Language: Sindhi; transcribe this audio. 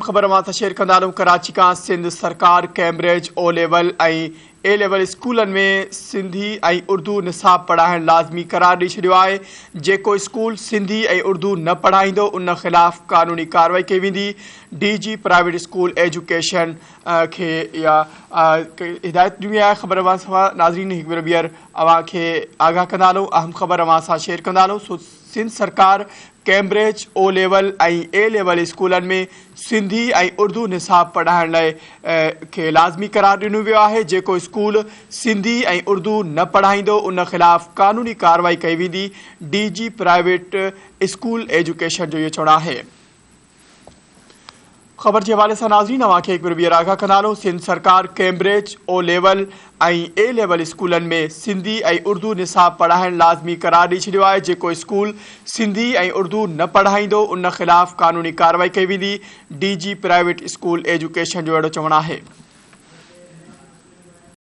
خبر اوهان سان شيئر ڪندا هلون ڪراچي کان سنڌ سرڪار Cambridge O level ۽ A level اسڪولن ۾ سنڌي ۽ اردو نصاب پڙهائڻ لازمي قرار ڏئي ڇڏيو آهي جيڪو اسڪول سنڌي ۽ اردو نه پڙهائيندو ان خلاف قانوني ڪارروائي ڪئي ويندي D G private school education کي اها هدايت ڏني آهي خبر اوهان سان ناظرين هڪ ڀيرو ٻيهر اوهان کي آگاهه ڪندا هلون اهم خبر اوهان سان شيئر ڪندا هلون سو سنڌ سرڪار Cambridge O level ۽ A level اسڪولن ۾ سنڌي ۽ اردو نصاب پڙهائڻ لاء کي لازمي قرار ڏنو ويو آهي، جيڪو اسڪول سنڌي ۽ اردو نه پڙهائيندو ان خلاف قانوني ڪارروائي ڪئي ويندي، D G private school education جو اهو چوڻ آهي. خبر جي حوالي سان ناظرين اوهان کي هڪ ڀيرو ٻيهر آگاهه ڪندا هلون سنڌ سرڪار Cambridge O level ۽ A level اسڪولن ۾ سنڌي ۽ اردو نصاب پڙهائڻ لازمي قرار ڏئي ڇڏيو آهي جيڪو اسڪول سنڌي ۽ اردو نه پڙهائيندو ان خلاف قانوني ڪارروائي ڪئي ويندي D G private school education جو اهڙو چوڻ آهي.